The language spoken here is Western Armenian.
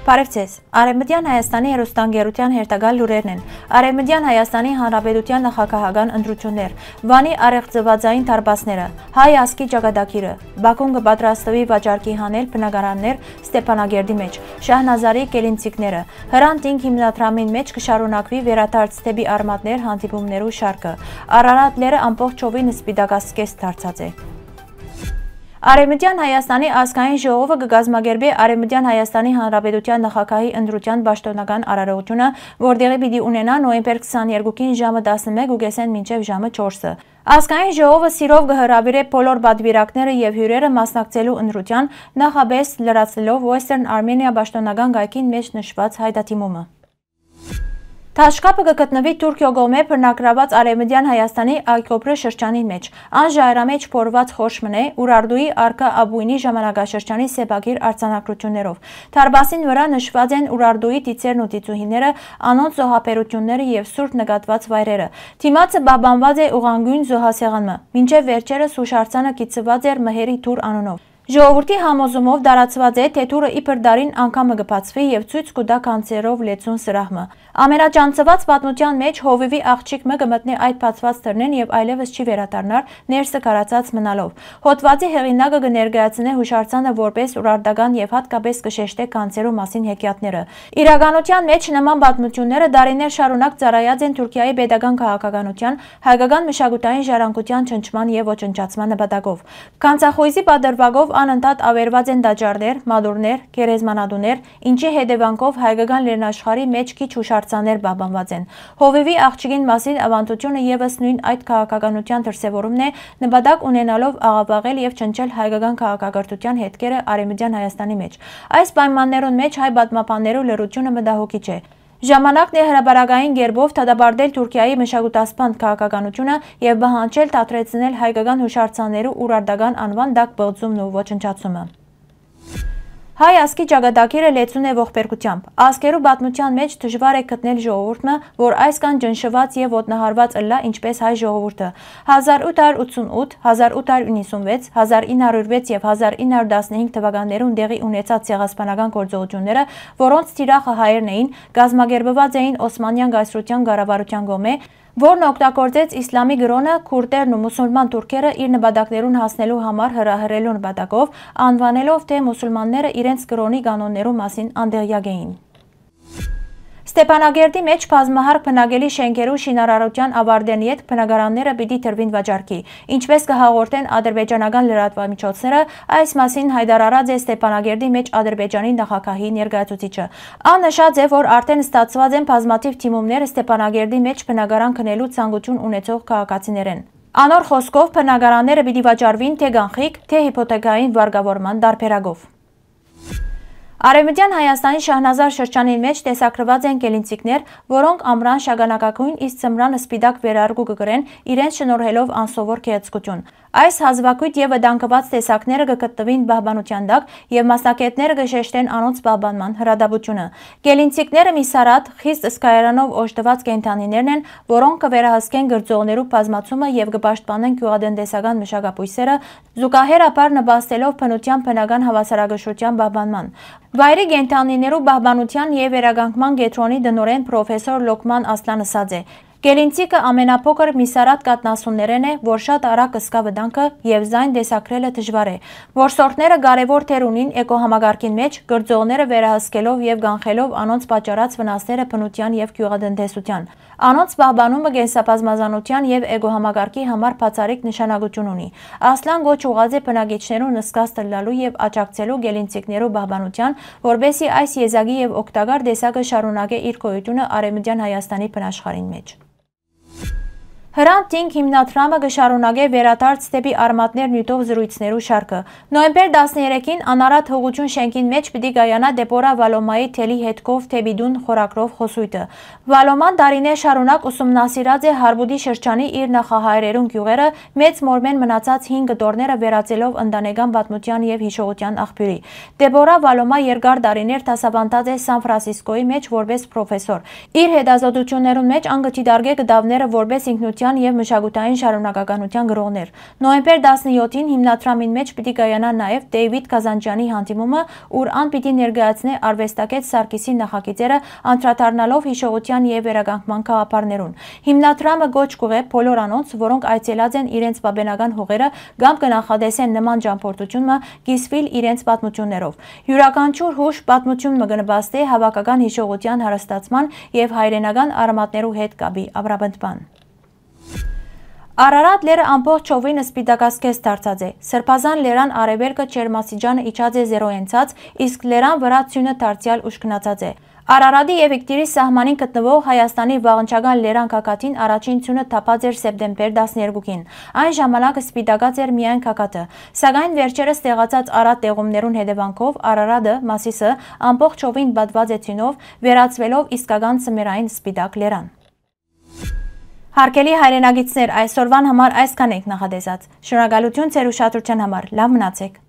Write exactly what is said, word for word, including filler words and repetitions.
Բարեւ ձեզ։ Արեւմտեան Հայաստանի հեռուստաընկերութեան հերթական լուրերն են։ Արեւմտեան Հայաստանի Հանրապետութեան նախագահական ընտրութիւններ, Վանի առեղծուածային դարպասները, հայ ազգի ճակատագիրը, Բաքուն կը պատրաստուի վաճառքի հանել բնակարաններ Ստեփանակերտի մէջ, Շահնազարի կելինցիկները, Հրանտ ինք հիմնադրամին մէջ կը շարունակուի վերադարձ դէպի արմատներ հանդիպումներու շարքը, Արարատները ամբողջովին սպիտակազգեստ դարձած է։ Արեւմտեան Հայաստանի ազգային ժողովը կը կազմակերպի Արեւմտեան Հայաստանի Հանրապետութեան նախագահի ընտրութեան պաշտօնական արարողութիւնը, որ տեղի պիտի ունենայ նոյեմբեր քսաներկուին ժամը տասնմէկ ու կեսէն մինչեւ ժամը չորսը։ Ազգային ժողովը սիրով կը հրաւիրէ բոլոր պատուիրակները եւ հիւրերը մասնակցելու ընտրութեան, նախապէս լրացնելով Western Armenia պաշտօնական կայքին մէջ նշուած հայտատիմումը։ Թաշկապը կը գտնուի Թուրքիոյ կողմէ բռնակրաւած Արեւմտեան Հայաստանի Ակյոբրի շրջանին մէջ։ Ան ժայռամէջ փորուած խորշ մըն է, Ուրարտուի առկայ Աբուինի ժամանակաշրջանի սեպագիր արձանագրութիւններով։ Դարպասին վրայ նշուած են Ուրարտուի դիցերն ու դիցուհիները, անոնց զոհաբերութիւնները եւ սուրբ նկատուած վայրերը։ Դիմացը պահպանուած է ուղղանկիւն զոհասեղան մը։ Մինչեւ վերջերս յուշարձանը կիցուած էր Մհերի թուր անունով։ Ժողովուրդի համոզումով տարածուած է, թէ թուրը իբր տարին անգամը կը բացուի եւ ցոյց կու տայ գանձերով լեցուն սրահ մը։ Ամենաճանչցուած պատմութեան մէջ հովիւի աղջիկ մը կը մտնէ այդ բացուած դռնէն եւ այլեւս չի վերադառնար, ներսը քարացած մնալով։ Հոդուածի հեղինակը կը ներկայացնէ յուշարձանը որպէս ուրարտական եւ յատկապէս կը շեշտէ գանձերու մասին հեքիաթները։ Իրականութեան մէջ նման պատմութիւնները տարիներ շարունակ ծառայած են Թուրքիայի պետական քաղաքականութեան, հայկական մշակութային ժառանգութեան չնչման եւ ոչնչացման նպատակով։ Գանձախոյզի պատրուակով անընդհատ աւերուած են տաճարներ, մատուռներ, գերեզմանատուներ, ինչի հետեւանքով հայկական լեռնաշխարհի մէջ քիչ յուշարձաններ պահպանուած են։ Հովիւի աղջիկին մասին աւանդութիւնը եւս նոյն այդ քաղաքականութեան դրսեւորումն է, նպատակ ունենալով աղաւաղել եւ ջնջել հայկական քաղաքակրթութեան հետքերը Արեւմտեան Հայաստանի մէջ։ Այս պայմաններուն մէջ հայ պատմաբաններու լռութիւնը մտահոգիչ է։ Ժամանակն է հրապարակային կերպով դատապարտել Թուրքիայի մշակութասպան քաղաքականութիւնը եւ պահանջել դադրեցնել հայկական յուշարձաններու ուրարտական անուան տակ պղծումն ու ոչնչացումը։ Հայ ազգի ճակատագիրը լեցուն է ողբերգութեամբ։ Ազգերու պատմութեան մէջ դժուար է գտնել ժողովուրդ մը, որ այսքան ջնշուած եւ ոտնահարուած ըլլայ, ինչպէս հայ ժողովուրդը։ Հազար ութ հարյուր ութսունութ, հազար ութ հարյուր իննսունվեց, հազար ինը հարյուր վեց եւ հազար ինը հարյուր տասնհինգ թուականներուն տեղի ունեցած ցեղասպանական գործողութիւնները, որոնց թիրախը հայերն էին, կազմակերպուած էին Օսմանեան կայսրութեան կառավարութեան կողմէ, որն օգտագործեց իսլամի կրօնը, քուրտերն ու մուսուլման թուրքերը իր նպատակներուն հասնելու համար հրահրելու նպատակով, անուանելով, թէ մուսուլմանները իրենց կրօնի կանոններու մասին անտեղեակ էին։ Ստեփանակերտի մէջ բազմահարկ բնակելի շէնքերու շինարարութեան աւարտէն ետք բնակարանները պիտի տրուին վաճառքի, ինչպէս կը հաղորդեն ադրբեջանական լրատուամիջոցները, այս մասին յայտարարած է Ստեփանակերտի մէջ Ադրբեջանի նախագահի ներկայացուցիչը։ Ան նշած է, որ արդէն ստացուած են բազմաթիւ դիմումներ Ստեփանակերտի մէջ բնակարան գնելու ցանկութիւն ունեցող քաղաքացիներէն։ Անոր խօսքով, բնակարանները պիտի վաճառուին թէ կանխիկ, թէ հիփոթեքային վարկաւորման տարբերակով։ Արեւմտեան Հայաստանի Շահնազար շրջանին մէջ տեսագրուած են կելինցիկներ, որոնք ամրան շագանակագոյն, իսկ ձմրան սպիտակ վերարկու կը կրեն, իրենց շնորհելով անսովոր գեղեցկութիւն։ Այս հազուագոյտ եւ վտանգուած տեսակները կը գտնուին պահպանութեան տակ եւ մասնագէտները կը շեշտեն անոնց պահպանման հրատապութիւնը։ Կելինցիկները միսարատ, խիստ սկայարանով օժտուած կենդանիներն են, որոնք կը վերահսկեն կրծողներու բազմացումը եւ կը պաշտպանեն գիւղատնտեսական մշակաբոյսերը, զուգահեռաբար նպաստելով բնութեան բնական հաւասարակշռութեան պահպանման։ Վայրի կենդանիներու պահպանութեան եւ վերականգնման կեդրոնի տնօրէն պրոֆեսոր Լոկման Ասլան ըսած է. «Կելինցիկը ամենափոքր միսարատ կաթնասուններէն է, որ շատ արագ կսկայ վտանգը եւ զայն տեսագրելը դժուար է։ Որսորդները կարեւոր դեր ունին էկոհամակարգին մէջ, կրծողները վերահսկելով եւ կանխելով անոնց պատճառած վնասները բնութեան եւ գիւղատնտեսութեան։ Անոնց պահպանումը կենսաբազմազանութեան եւ էկոհամակարգի համար բացառիկ նշանակութիւն ունի»։ Ասլան կոչ ուղղած է բնակիչներուն զգաստ ըլլալու եւ աջակցելու կելինցիկներու պահպանութեան, որպէսզի այս եզակի եւ օգտակար տեսակը շարունակէ իր գոյութիւնը Արեւմտեան Հայաստանի բնաշխարհին մէջ։ Հրանտ ինք հիմնադրամը կը շարունակէ վերադարձ դէպի արմատներ նիւթով զրոյցներու շարքը։ Նոյեմբեր տասներեքին Անարատ Յղություն շէնքին մէջ պիտի կայանայ Դեբորա Վալոմայի «Թելի հետքով դէպի տուն» խորագրով խօսոյթը։ Վալոման տարիներ շարունակ ուսումնասիրած է Հարբուտի շրջանի իր նախահայրերուն գիւղերը, Մեծ Մորմէն մնացած հին կտորները վերածելով ընտանեկան պատմութեան եւ յիշողութեան աղբիւրի։ Դեբորա Վալոմա երկար տարիներ դասաւանդած է Սան Ֆրանսիսկոյի մէջ որպէս պրոֆեսոր։ Իր հետազոտութիւններուն մէջ ան կը դիտարկէ կտաւները որպէս ինքնութեան կրթական եւ մշակութային շարունակականութեան գրողներ։ Նոյեմբեր տասնեթին հիմնադրամին մէջ պիտի կայանայ նաեւ Դեյվիդ Կազանջյանի հանդիպումը, ուր ան պիտի ներկայացնէ արուեստագէտ Սարգիսի նախագիծերը, անդրադառնալով յիշողութեան եւ վերականգնման գաղափարներուն։ Հիմնադրամը կոչ կուղղէ բոլոր անոնց, որոնք այցելած են իրենց պապենական հողերը կամ կը նախատեսեն նման ճամբորդություն մը, կիսուիլ իրենց պատմութիւններով։ Իւրաքանչիւր յուշ պատմութիւն մը կը նպաստէ հաւաքական յիշողութեան հարստացման եւ հայրենական արմատներու հետ կապի ամրապնդման։ Արարատ լեռը ամբողջովին սպիտակազգեստ դարձած է։ Սրբազան լեռան արեւելքը ջերմաստիճանը իջած է զերոյ անցած, իսկ լեռան վրայ ձիւնը դարձեալ ուժգնացած է։ Արարատի եւ Իգտիրի սահմանին գտնուող Հայաստանի վաղնչական լեռան գագաթին առաջին ձիւնը թափած էր սեպտեմբեր տասներկուին։ Այն ժամանակ սպիտակած էր միայն գագաթը, սակայն վերջերս տեղացած արատ տեղումներուն հետեւանքով Արարատը, Մասիսը, ամբողջովին պատված է ձիւնով, վերածուելով իսկական ձմեռային սպիտակ լեռան։ Հարգելի հայրենակիցներ, այսօրուան համար այսքան ենք նախատեսած։ Շնորհակալութիւն ձեր ուշադրութեան համար։ Լաւ մնացէք։